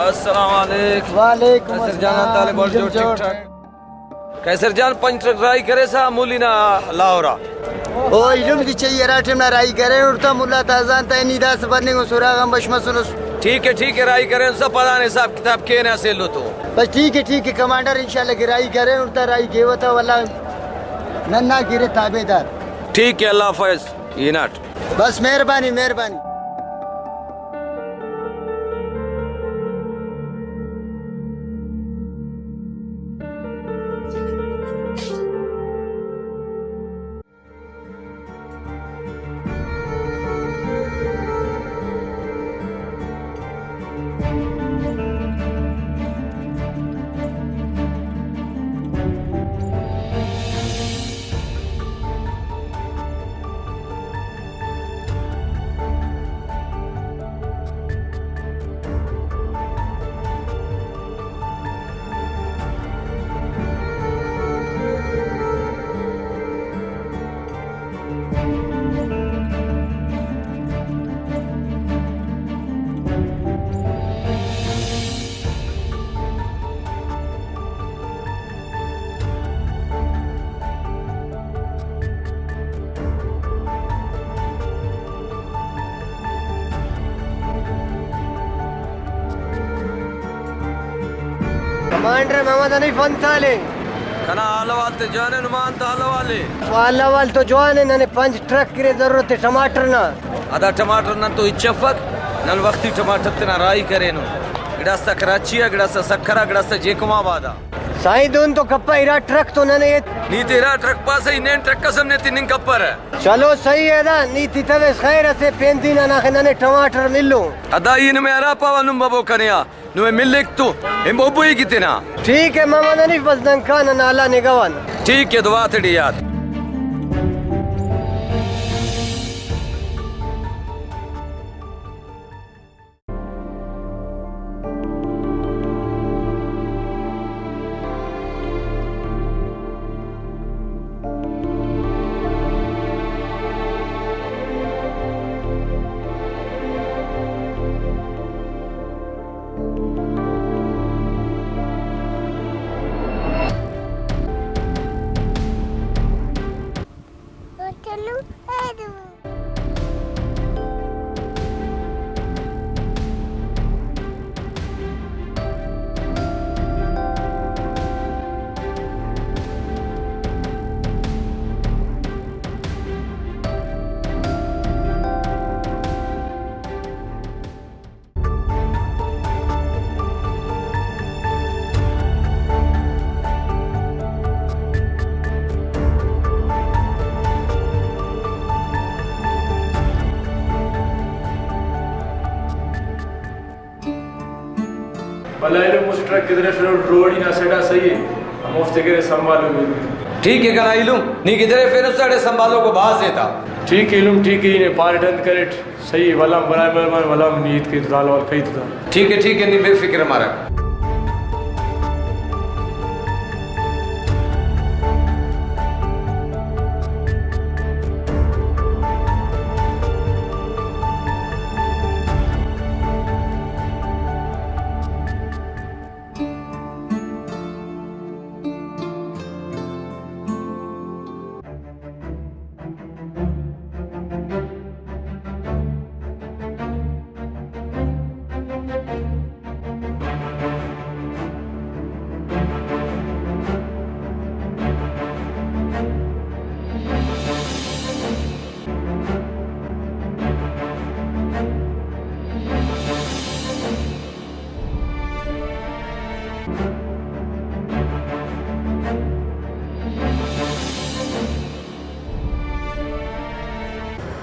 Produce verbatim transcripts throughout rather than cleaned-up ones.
السلام علیکم۔ وعلیکم قیصر جان، السلام۔ طالب اور جو جوڑ۔ ٹھیک ٹھاک۔ قیصر جان، پنچ ٹرک راہی کریسہ مولی نا لاہور آ۔ او ایلم ٹی چئی، ہرا ٹائم نا راہی کرینٹ تا ملا تازان تا نی داسہ بننگ و سراغ آن بش مسنس۔ ٹھیک ہے، ٹھیک ہے، راہی کرینسہ، پدان حساب کتاب کینہ اسہ ایلو تو۔ بس ٹھیک ہے، ٹھیک ہے کمانڈر، انشاءاللہ کہ راہی کرینٹ تا، راہی کیوہ تا، واللہ ننا کہ ارے تابعدار۔ ٹھیک ہے، اللہ حافظ، ہناٹ۔ بس مہربانی، مہربانی۔ کمانڈر محمد حنیف، انت حال ءِ؟ کنا حال احوال تے جوان ءِ، نما انت حال احوال ءِ؟ حال احوال تو جوان ءِ، ننے پنچ ٹرک ارے ضرورت ءِ ٹماٹر نا۔ ادا ٹماٹر نن تو ہچ افک، نن وختی ٹماٹر تینا راہی کرینن۔ گڑاس تا کراچی آ، گڑاس تا سکھر آ، گڑاس تا جیکم آباد آ۔ سائیں دہن تو کپہ، ارا ٹرک تو ننے ایت۔ نی تے ارا ٹرک پاسہ، ای نین ٹرک اس ہم نے تننگ کپرہ۔ چلو صحیح ءِ دا، نی تتویس خیر اسے، پین دین آن آخر ننے ٹماٹر ملو۔ ادا ای نمے ہرا پاوہ نم ببو کنے آ۔ نمے ملک تو ہمبو بوئی کہ تینا۔ ٹھیک ءِ محمد حنیف، بس دنکا ننا اللہ نگہبان۔ ٹھیک ءِ، دعا تیٹی یاد۔ بھلا ایلم، مسہ ٹرک گدریفینٹ روڈی نا سائیڈا، صحیح ءِ، ہموفتے گرے سنبھالو۔ ٹھیک ءِ کنا ایلم، نی گدریفینٹ سائیڈا، سنبھالوکو بھاز ءِ تا۔ ٹھیک ءِ ایلم، ٹھیک ءِ، ای نے پارٹ انت کریٹ۔ صحیح ءِ، ولدا برائے مہربانی ولدا نی ہیت کیت، حال احوال کیت تا۔ ٹھیک ءِ، ٹھیک ءِ، نی بے فکر مہ مر۔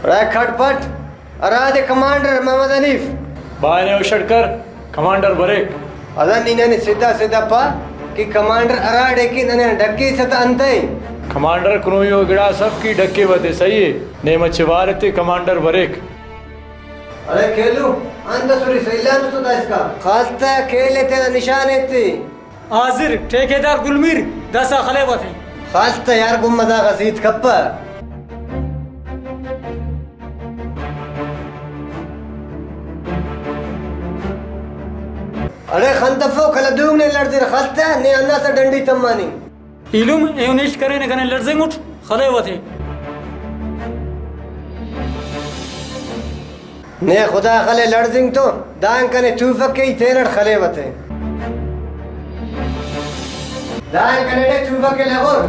رائے کھٹ پٹ، ہرادے کمانڈر محمد حنیف۔ بائے نے ہوشٹ کر، کمانڈر بریک۔ ادا نی ننے سدھا سدھا پا کہ کمانڈر ہراڑے کہ ننے ڈکیسہ تہ انتئے؟ کمانڈر کنوئی او گڑاس اف کہ ڈکیوہ تے، صحیح اے۔ نے مچہ وار ایتے، کمانڈر بریک۔ اڑے کھیلو، انت اسری سیلان تو دائسکا؟ خاص تہ کھیل ایتے نشان ایتے۔ حاضر ٹھیکیدار گل میر، داسا خلیوہ تے۔ خاص تہ یار گم داغا ہیت کپہ۔ اڑے خن تفو کلہ دونگ نے لڑزر خاص تہ نے ہنداسا ڈنڈی تمانے۔ ایلم ایہن ہشک کرینے کنے لڑزنگ اٹ خلیوہ تے۔ نے خدا خلے لڑزنگ تو دانگ کنے توفک کہ ای تینٹ خلیوہ تے۔ دانگ کنے نے توفک کہ لغور۔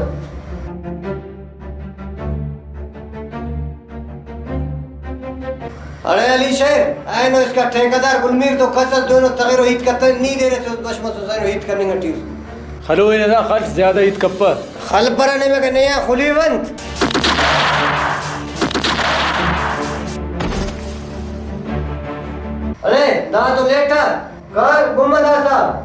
اڑے علی شیر، اینو اسکا ٹھیکیدار گل میر تو کس اس دونو تغیرو ہیت کتن، نی دیرے سوز بش مسوس اینو ہیت کننگ اٹی اس۔ خلو اے ندا خل زیادہ ہیت کپہ۔ خل پرہ نے مگہ نے آ خلیونت۔ ارے دا تو لیٹر کر گمہ داسا۔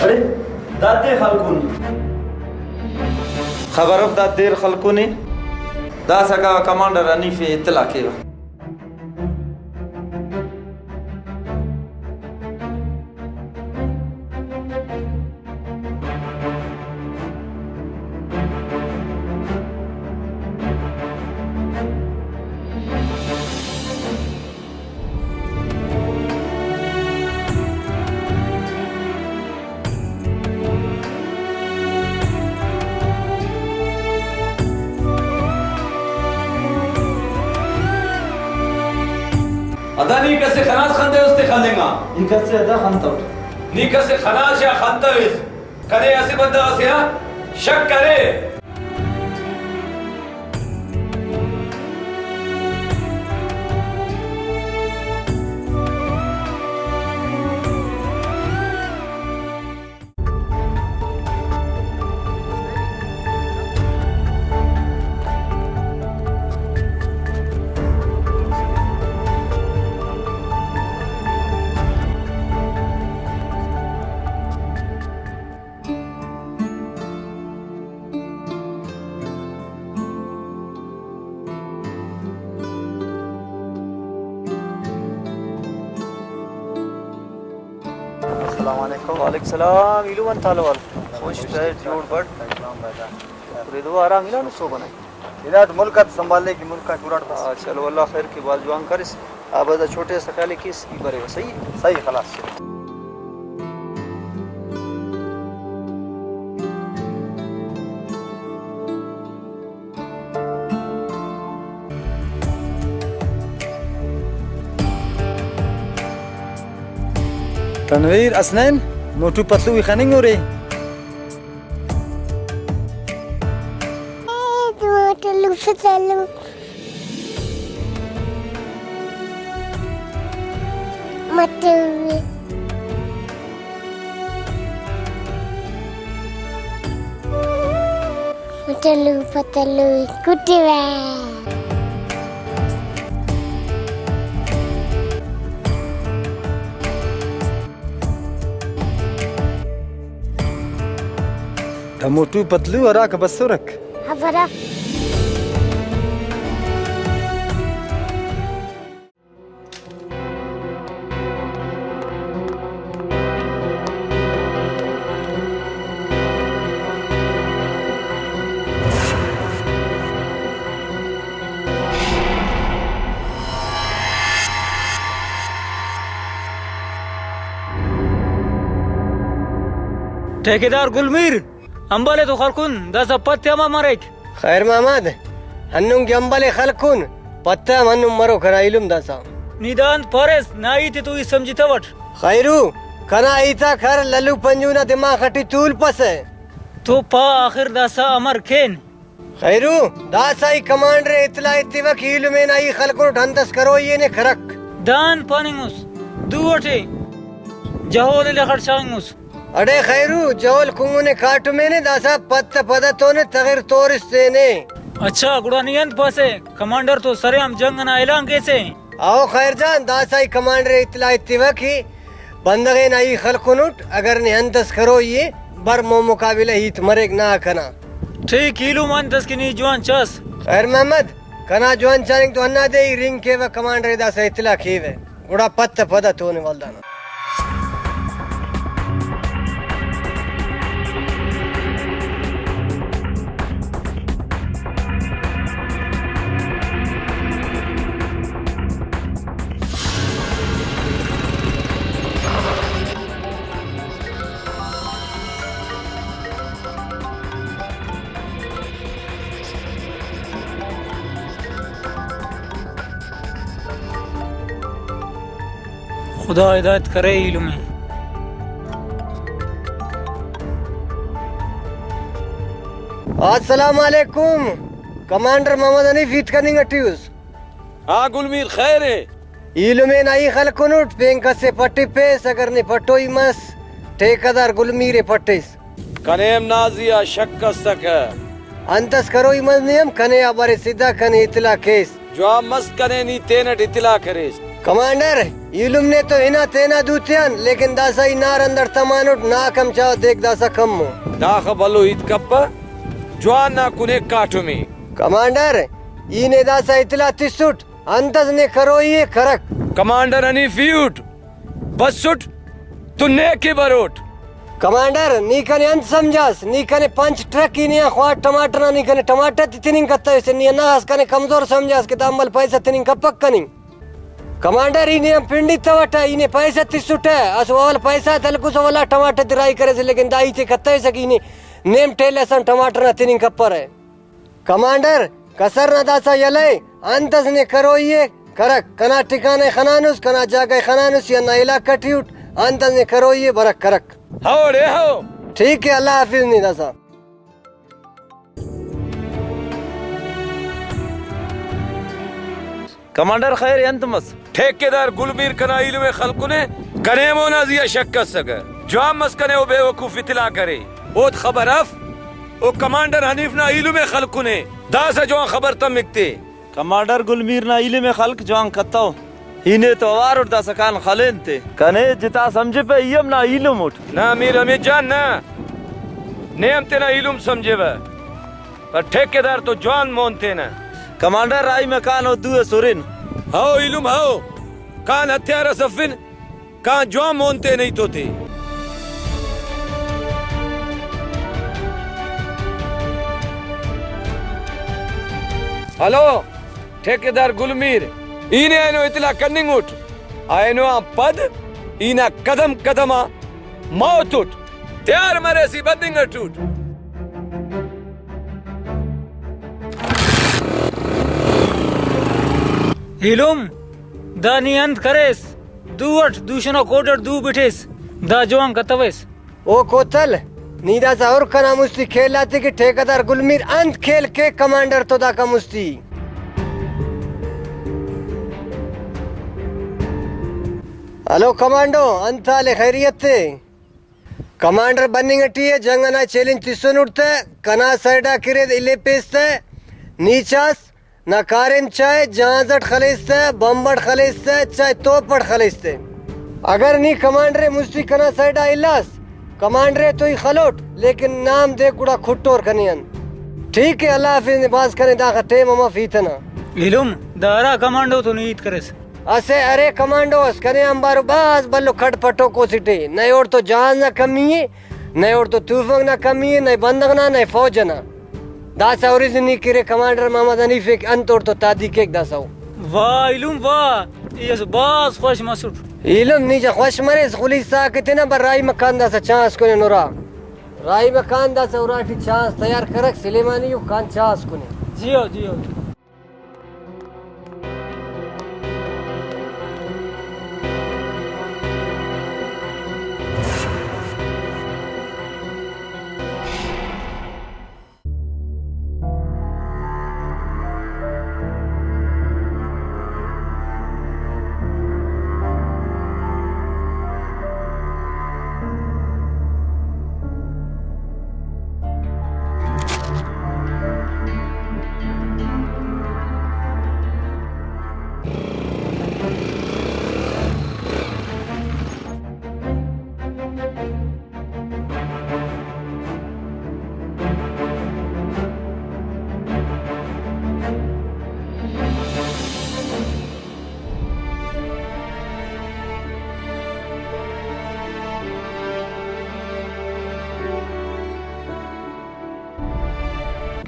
اڑے، دا دیر خلکونے۔ خبر اف دا دیر خلکونے۔ داسہ کمانڈر حنیف ءِ اطلاع کیوہ۔ ادا نی کسے خناس خنتوس تے خلنگا۔ نی کسے ادا خنتوٹ۔ نی کسے خناس یا خنتوس۔ کنے اسہ بندغ ئسے آ شک کرے۔ السلام علیکم۔ وعلیکم السلام۔ ایلو انت حال احوال؟ خوش، خیر، جوڑ بڑ۔ شکر، دعا آرام۔ ایلو نو سوب نائی۔ ادا تو ملک آتے سنبھال لے کہ ملک آ پورا بس۔ ہاں، چلو، اللہ خیر کے، بھاز جوان کرس۔ آ بس دا چھوٹے اسا خیال کیس، ای بریوہ، صحیح؟ صحیح، خلاص۔ تنویر، حسنین، موٹو پتلو ای خننگ اورے۔ موٹو پتلو۔ مٹوی۔ مٹلو پتلو کٹوہ۔ دا موٹو پتلو ہراکہ بسرک۔ خبر اف۔ ٹھیکیدار گل میر، امبل ءِ تو خلکن، داسہ پت ءِ امر مریک۔ خیر محمد، ہندن کہ امبل ءِ خلکن، پت ہم ہندن مروک، کنا ایلم داسہ۔ نی دا انت پاریس، نا ہیت ءِ تو ای سمجھتوٹ۔ خیرو، کنا ہیت آک ہر، للو پنجو نا دماغ ٹی تولپسہ۔ تو پا آخر داسہ امر کین؟ خیرو، داسہ ای کمانڈر ءِ اطلاع ایتیوہ کہ ایلم ءِ نا ای خلکن اٹ انت اس کروئی ءِ نے کرک۔ دان پاننگس، دو اٹے جہول لخڑ شاغنگس۔ اڑے خیرو، جہول کنگنے کاٹمینے، داسہ پد تہ پد تونے تغیر تورس تینے۔ اچھا، گڑا نی انت پاسہ؟ کمانڈر تو سرعام جنگ ئنا اعلان کیسے؟ او خیر جان، داسہ ای کمانڈر ئے اطلاع ایتیوہ کہ بندغ ئے نا ای خلکنٹ، اگر نے انت ئس کروئی ءِ، بر مون مقابلہ ہیت مریک نا کنا۔ ٹھیک، ایلم انت ئس کہ نی جوان چاس۔ خیر محمد، کنا جوان چاننگ تو ہندادے، ای رنگ کیوہ، کمانڈر ئے داسہ اطلاع کیوہ، گڑا پد تہ پد تونے ولدانا۔ خدا ہدایت کرے ایلم ئے۔ السلام علیکم، کمانڈر محمد حنیف ہیت کننگ ٹی اس۔ ہاں گل میر، خیر ءِ؟ ایلم ئے نا ای خلکنٹ، پین کس ئے پٹپیس، اگر نے پٹوئی مس، ٹھیکیدار گل میر ئے پٹیس۔ کنے ہم نا زی آ شک اسکہ۔ انت ئس کروئی مس نے ہم کنے آ بریس سدھا کنے اطلاع کیس۔ جوان مس، کنے نی تینٹ اطلاع کریس۔ کمانڈر، ایلم نے تو ہنا تینا دوتیان، لیکن داسہ ای نار اندر تمانٹ، ناک ہم چاوہ دیک داسہ کمو۔ داخہ بھلو ہیت کپہ، جوان نا کنے کاٹمے۔ کمانڈر، ای نے داسہ اطلاع تسٹ، انت ئس نے کروئی ءِ کرک۔ کمانڈر حنیف ای اٹ بسٹ تو نے کہ بروٹ۔ کمانڈر، نی کنے انت سمجھاس؟ نی کنے پنچ ٹرک ای نے آن خوار ٹماٹر نا، نی کنے ٹماٹر تے تننگ کتویسے، نی ہندا اس کنے کمزور سمجھاس کہ دا عمل پیسہ تننگ کپک کننگ۔ کمانڈر، ای نے آن پنڈ ایتوٹہ، ای نے پیسہ تسٹہ، اسہ اول پیسہ تلکسہ، ولدا ٹماٹر تے راہی کریسے، لیکن دا ہیتے کتویسہ کہ ای نے نیم ٹیلہ ئسے آن ٹماٹر نا تننگ کپرہ۔ کمانڈر، کسر نا داسہ یلہ ءِ، انت ئس نے کروئی ءِ کرک، کنا ٹھکانہ ءِ خنانس، کنا جاگہ ءِ خنانس، یا نا علاقہ ٹی اٹ، انت ئس نے کروئی ءِ برک کرک۔ ہو ڑے ہو۔ ٹھیک ءِ، اللہ حافظ نی داسہ۔ کمانڈر خیر ءِ، انت مس؟ ٹھیکیدار گل میر کنا ایلم ءِ خلکنے، کنے ہم اونا زی آ شک اسکہ۔ جوان مس کنے او بے وقوف اطلاع کرے۔ اود خبر اف، او کمانڈر حنیف نا ایلم ءِ خلکنے۔ داسہ جوان خبر تمک تے۔ کمانڈر گل میر نا ایلم ءِ خلک جوان کتو۔ ای نے تو اوار اٹ داسہ کان خلین تے۔ کنے جتا سمجھپہ، ای ہم نا ایلم اٹ۔ نا میر حمید جان نا، نے ہم تینا ایلم سمجھیوہ۔ پر ٹھیکیدار تو جوان مون تینہ۔ کمانڈر، راہی مہ کان، او دو ئس ہرن۔ ہئو ایلم ہئو، کان ہتھیار ئس افن، کان جوان مون تینہ ہیت تے۔ ہلو، ٹھیکیدار گل میر، ای نے اینو اطلاع کننگ اٹ، اینو آن پد ای نا قدم قدم آ موت اٹ۔ تیار مریس، ای بننگ اٹ اٹ۔ ایلم، دا نی انت کریس؟ دو اٹ، دوشنا کوٹ اٹ دو بٹیس، دا جوان کتویس۔ او کوتل، نی داسہ ہر کنا مستی کھیل آتے کہ ٹھیکیدار گل میر انت کھیل کیک کمانڈر تو داکا مستی۔ ہلو کمانڈو، انت حال ءِ، خیریت ءِ؟ کمانڈر بننگ ٹی ءِ، جنگ ئنا چیلنج تسنٹ تہ، کنا سائیڈ آ کرید الیپیس تہ، نی چاس نا کاریم چائے جہاز اٹ خلیس تہ، بمب اٹ خلیس تہ، چائے توپ اٹ خلیس تہ۔ اگر نی کمانڈر ءِ مستی کنا سائیڈ آ الاس، کمانڈر ءِ تو ای خلوٹ، لیکن نام دیک گڑا کھٹور کنے آن۔ ٹھیک ءِ، اللہ حافظ، نے باز کنے، داخہ ٹائم ہم اف ہیت ئنا۔ ایلم، دا ہرا کمانڈو تو نی ہیت کریس؟ اسہ ارے کمانڈو اس، کنے آنبارو بھاز بھلو کھڈ پٹوکو اسٹ ءِ۔ نئے اوڑتون جہاز نا کمی ءِ، نئے اوڑتون توفنگ نا کمی ءِ، نئے بندغ نا، نئے فوج ئنا۔ داسہ اوریجن نی کہ ارے کمانڈر محمد حنیف ءِ، انت اوڑتون تادی کیک داسہ او۔ واہ ایلم واہ، ای اسہ بھاز خوش مسٹ۔ ایلم نی جا خوش مریس، خلیس آ کہ تینا بر راہی مکان داسہ چانس کنے نورا۔ راہی مکان داسہ اراٹی چانس تیار کرک، سلیمانی او کان چانس کنے۔ جیو جیو۔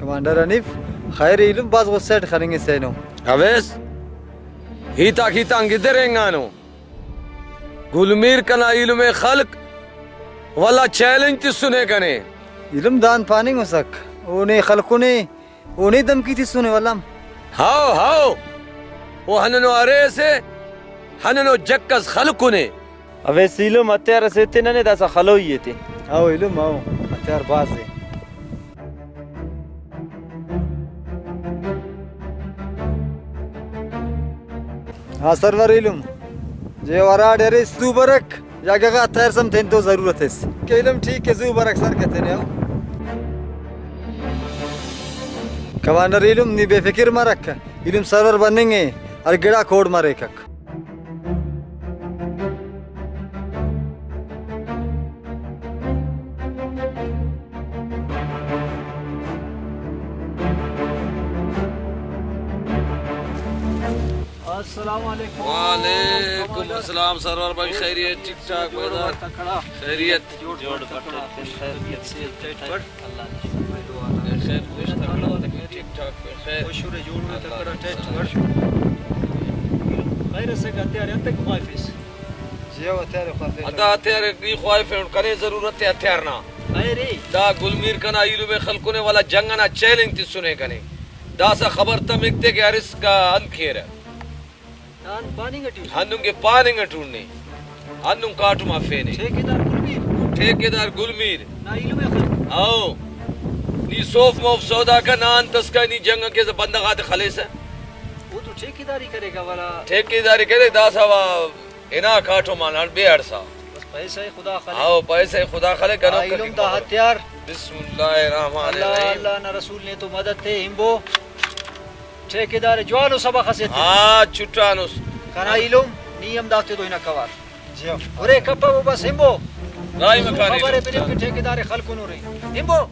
کمانڈر حنیف، خیر ایلم بھاز غصہ اٹ خننگسہ اینو۔ اویس، ہیتاک ہیتان گدرینگانو۔ گل میر کنا ایلم ءِ خلک، ولدا چیلنج تسنے کنے۔ ایلم دان پاننگ مسک، او نے خلکنے، او نے دھمکی تسنے ولدا۔ ہاؤ، ہاؤ، او ہندنو ارے اسے، ہندنو جک اس خلکنے۔ اویس ایلم، ہتھیار اسے ایتے ننے، داسہ خلوئی ایتے۔ ہاؤ ایلم، ہاؤ، ہتھیار بھاز ءِ۔ ہاں سرور ایلم، جے ہراڑے ارے زو برک، یا اگہ غا ہتھیار سم تینتو ضرورت اس۔ کہ ایلم ٹھیک کہ زو برک سر کہ تینے ہاؤ۔ کمانڈر ایلم، نی بے فکر مرک، ایلم سرور بننگ ءِ، ہر گڑاک ہوڑ مریکک۔ السلام علیکم۔ وعلیکم السلام سرور بھائی، خیریت؟ ٹھیک ٹھاک بھائی؟ خیریت؟ جوڑ، تکڑا، خوش، طبیعت صحت ٹائٹ بڑ۔ اللہ نا شکر، دعا نا۔ خیر، خوش، تکڑا، ٹھیک ٹھاک، خیر۔ خوش ارے، جوڑ ارے، تکڑا، ٹائٹ بڑ۔ خیر اسے کہ ہتھیار انتئے خواہفیس؟ جی ہو، ہتھیار خواہفیس۔ دا ہتھیار ای خواہفیٹ، کنے ضرورت ءِ ہتھیار نا۔ خیر ای۔ دا گل میر کنا ایلم ءِ خلکنے، ولدا جنگ ئنا چیلنج تسنے کنے۔ داسہ خبر تمک تے کہ ارسکا انت کیرہ۔ ہندن پاننگ اٹی اُن۔ ہندن کہ پاننگ اٹی اُن نے۔ ہندن کاٹم آ فینے۔ ٹھیکیدار گل میر۔ ٹھیکیدار گل میر۔ نا ایلم ءِ خلک۔ او۔ نی سوف موف سودا کن، نا انت اس کائے، نی جنگ کیسہ بندغ آتے خلیسہ۔ او تو ٹھیکیداری کریکہ ولا۔ ٹھیکیداری کرے، داسہ وا ہنا کاٹم آن بے اڑسا۔ بس پیسہ خدا خلے۔ او پیسہ خدا خلے، گنوک آ ایلم دا ہتھیار۔ بسم اللہ الرحمن الرحیم۔ اللہ نا رسول نے تو مدد تے ہنبو۔ ٹھیکیدار جوانو سبخ اسے ایتے۔ ہاں، چٹانس۔ کنا ایلم، نی ہم دافتے تو ہنک اوار۔ جی ہاں۔ ارے کپہ وہ بس ہنبو۔ راہی مکان خبر ہے ایلم۔ بلکہ ٹھیکیدار خلکن ارے۔ ہنبو۔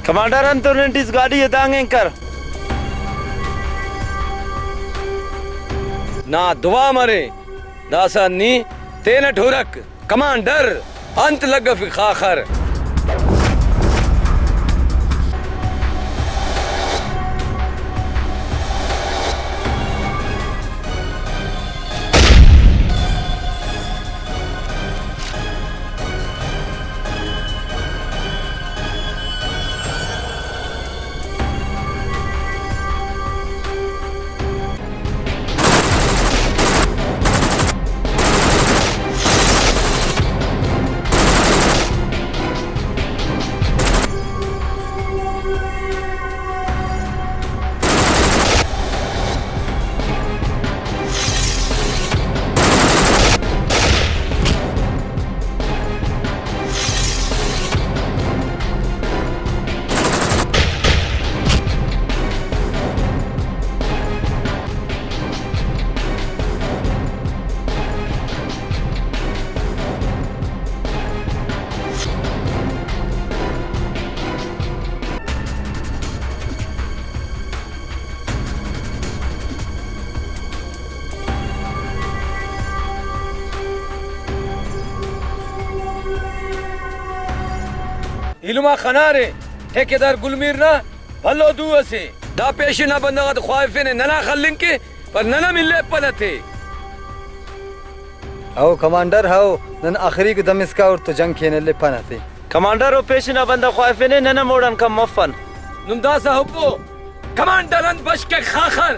کمانڈر، انت ننٹیس گاڈی ءِ دانگ اینگ کر۔ نا دعا مرے، داسہ نی تینٹ ہرک۔ کمانڈر، انت لگفک خاخر؟ ایلم آ خنارے، ٹھیکیدار گل میر نا بھلو دو اسے۔ دا پیشن آ بندغ آتے خواہفینے ننا خلنگ کے، پر نن ہم الیپنہ تے۔ ہو کمانڈر، ہو، نن آخریکو دم اسکا اوڑتو جنگ کینہ، الیپنہ تے۔ کمانڈر، او پیشن آ بندغ خواہفینے، نن ہم اوڑان کم مفن۔ نم داسہ ہبو۔ کمانڈر، انت بش کیک خاخر۔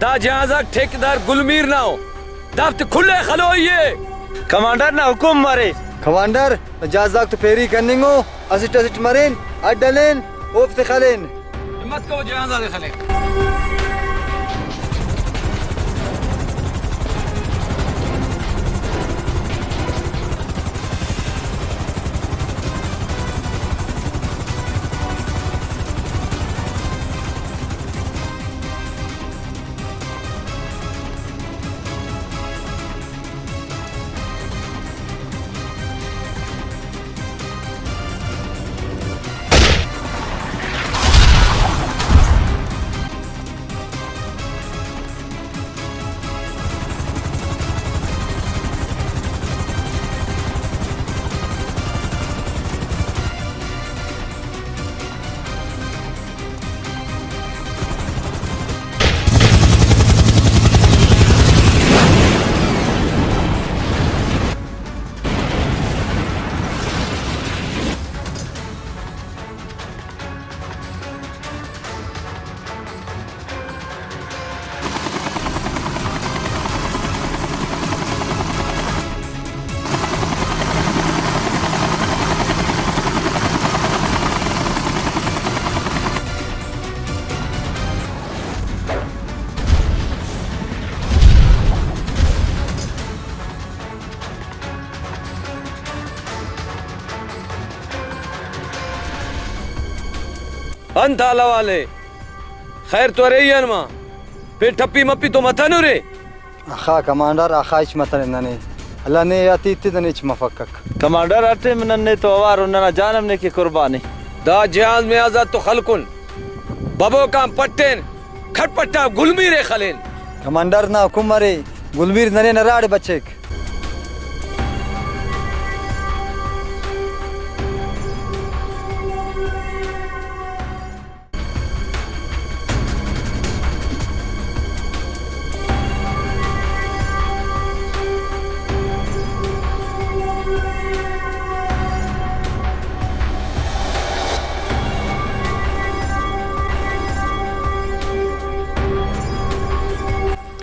دا جہاز آک ٹھیکیدار گل میر نا ءُ، دافتے کھلے خلوئی ءِ۔ کمانڈر نا حکم مرے۔ کمانڈر، جہاز آک تو پیری کننگ ءُ، اسٹ اسٹ مرین، اڈ ہلین، اوفتے خلین۔ ہمت کو جہاز آتے خلے۔ انت حال حوال ءِ؟ خیر تو ارے ای انما؟ پین ٹپی مپی تو متنو رے؟ آخا کمانڈر، آخا ہچ متنے ننے۔ اللہ نے یاتی تے ننے ہچ مفکک۔ کمانڈر، ہر ٹائم نن نے تو اوار ان، ننا جان ہم نے کہ قربان ءِ۔ دا جہاز میازات تو خلکن۔ ببوکان پٹین، کھٹ پٹا گل میر ءِ خلین۔ کمانڈر نا حکم مرے، گل میر ننے نراڑے بچیک۔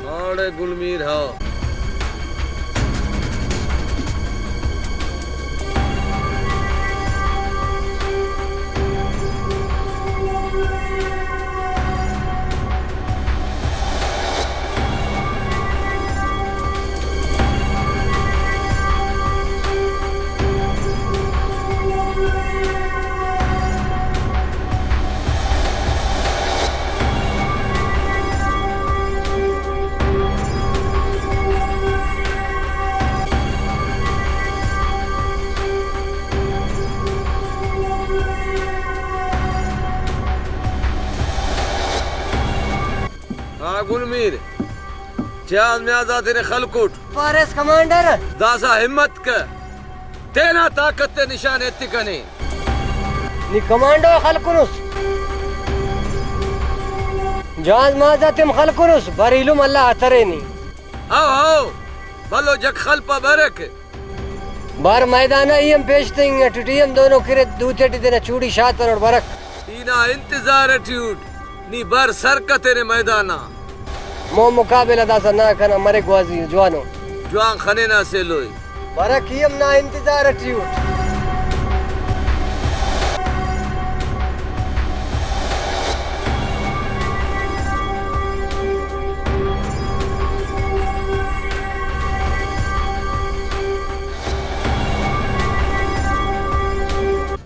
اوڑے گل میر ہو۔ ہا گل میر، جہاز میازات نے خلکٹ۔ پاریس کمانڈر۔ داسا ہمت کہ، تینا طاقت تے نشان ایتکنے۔ نی کمانڈو خلکنس، جہاز مازات ہم خلکنس، بر ایلم اللہ اترے نی۔ او او، بھلو جک خلپا برک۔ بار میدان آ ای ہم پیش تنگ اٹ، ای ہم دونو کرے دوتے ٹی تینا چوڑی شاہ تنوٹ برک۔ ای نا انتظار اٹی اٹ، نی بر سر کتنے میدان آ۔ مون مقابلہ داسہ نا کنا مرے گوازی جوانو۔ جوان خنینا سے ایلو ءِ۔ برک ای ہم نا انتظار اٹی اٹ۔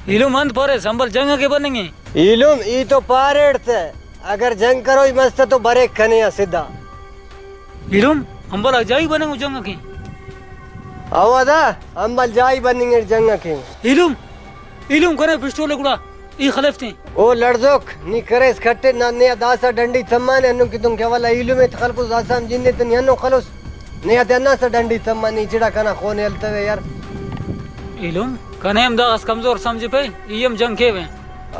ایلم انت پاریس، ہمبل جنگ اکے بننگ ءِ۔ ایلم ای تو پاریٹ تہ، اگر جنگ کروئی مس تہ تو بریک کنے آ سدھا۔ ایلم، ہمبل آ جائی بننگ ءِ جنگ اکے۔ او دا، ہمبل جائی بننگ اٹ جنگ اکے۔ ایلم، ایلم کنے پسٹول ءِ گڑا۔ ای خلیفتے۔ او لڑزوک، نی کریس کھٹے، نا نے آ داسہ ڈنڈی تمانے، ہندن کہ تون کہ اولا ایلم ایت خلکوس، داسہ ہم جندے تہ نی ہندن خلوس۔ نے آتے ہنداسہ ڈنڈی تمانے، ای چڑا کنا خونے ہلتوے یار۔ ایلم، کنے ہم داغس کمزور سمجھپے، ای ہم جنگ کیوے۔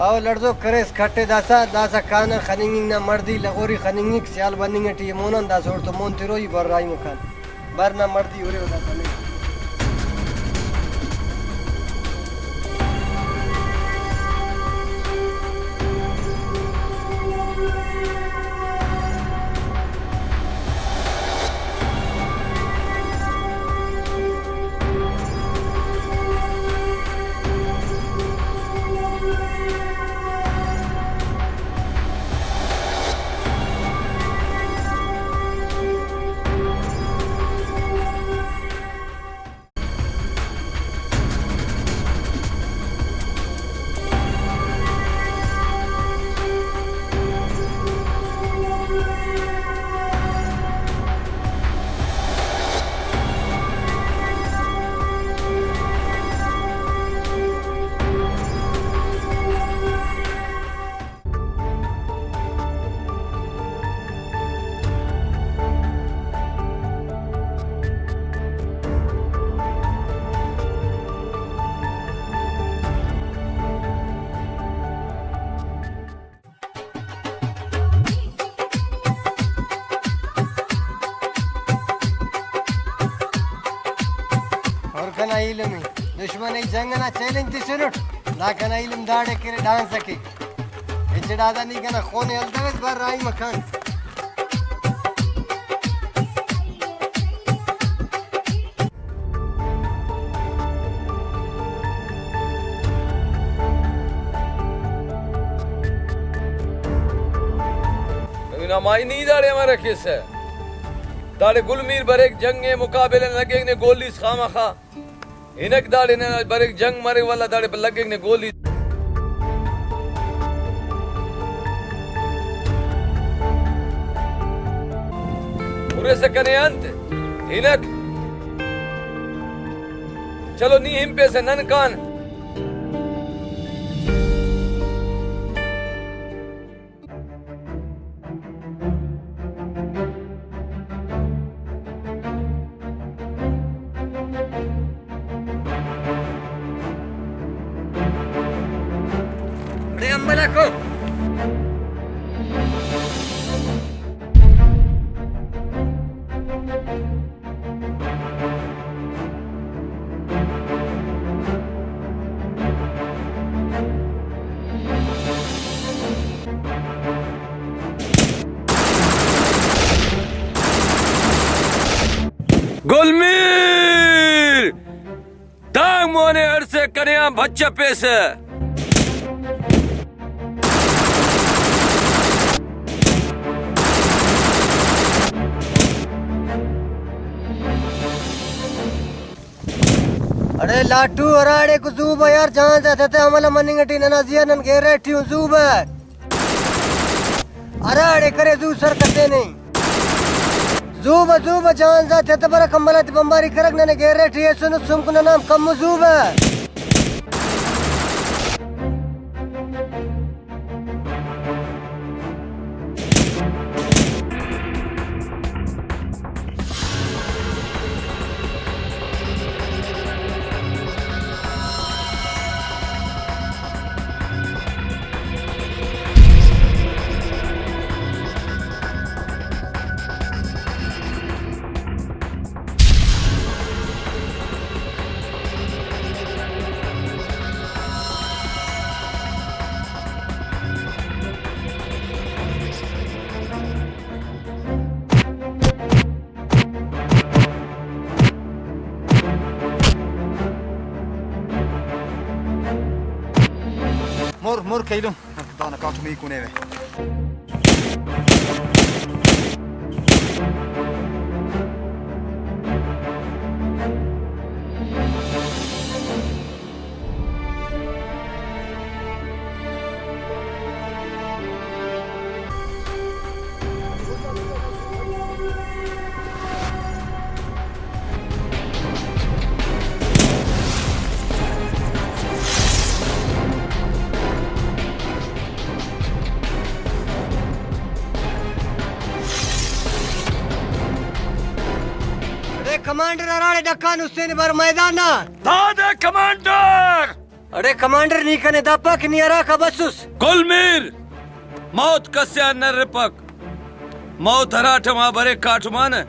او لڑزوک کریس کھٹے داسہ، داسہ کانہ خننگنگ نا مڑدی، لغوری خننگک، سیال بننگ ٹی ای مونان داسہ اوڑتون مون تروئی بر راہی مکان۔ بر نا مڑدی ہورے او داسہ نے۔ ننے جنگ ئنا چیلنج تسنٹ، دا کنا علم داڑے کرے ڈانس ئکے۔ ہچ ڈادا نی کنا خونے ہلدویس، بر راہی مکان۔ نوی نمائی نی داڑے امر کیسہ؟ داڑے گل میر بریک، جنگ ئے، مقابلہ لگنگ نے گولیس خامخا۔ ہنک داڑے ننا بریک، جنگ مریک، ولدا داڑے لگنگ نے گولی۔ ہُرسہ کنے انت؟ ہنک۔ چلو نی ہنپیسہ نن کان۔ اڑے امبل آ کو۔ گل میر! دانگ مونے ہڑسے کنے آن بھچ پیسہ۔ اڑے لاٹو، ہراڑے کو زو بہ یار، جان جا تہ تہ عمل مننگ ٹی ننا زی آ نن گیرہ ٹی اُن، زو بہ۔ ہراڑے کرے زو سر کتینے۔ زو بہ، زو بہ، جان جا تہ تہ برک، عمل آتے بمباری کرک، ننے گیرہ ٹی ایسونو، سمک ننا ہم کمو، زو بہ۔ مر، مر کیلم۔ دانا کاٹم ای کنے وے۔ اڑے کمانڈر ہراڑے ڈکان ہستے نے بر میدان نا۔ دادے کمانڈر! اڑے کمانڈر، نی کنے دا پا کہ نی ہراکا بسس؟ گل میر! موت کسے آن نرپک۔ موت ہرا ٹائما بریک کاٹمانہ،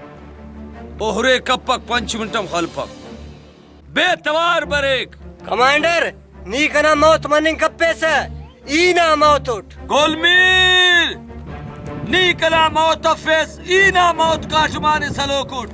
او ہرے کپک، پنچ منٹ ہم خلپک۔ بے توار بریک۔ کمانڈر، نی کنا موت مننگ کپیسہ، ای نا موت اٹ۔ گل میر! نی کنا موت افیس، ای نا موت کاٹمان سلوک اٹ۔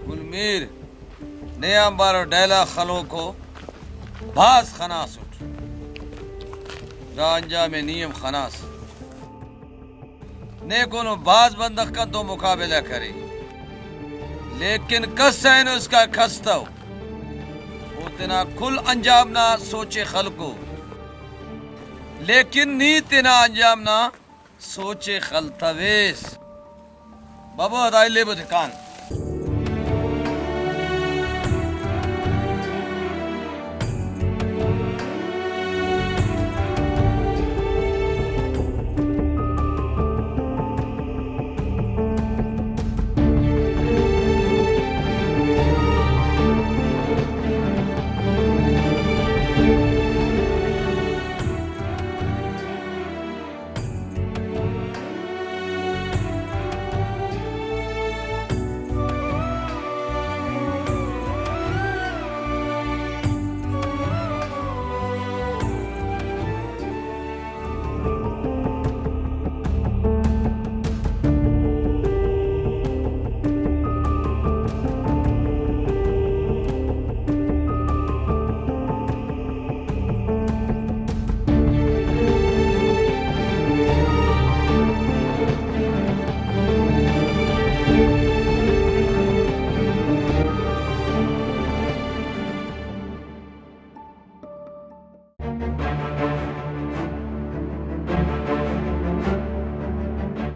گل میر، نے آنبار ڈائلاگ خلوکو بھاز خناسٹ، دا انجام ءِ نی ہم خناس۔ نیکونو بھاز بندغ کنتون مقابلہ کرے، لیکن کس اینو اسکا کھستو۔ او تینا کل انجام نا سوچے خلکو، لیکن نی تینا انجام نا سوچے خلتویس۔ بابو، دا الیبو تے کان۔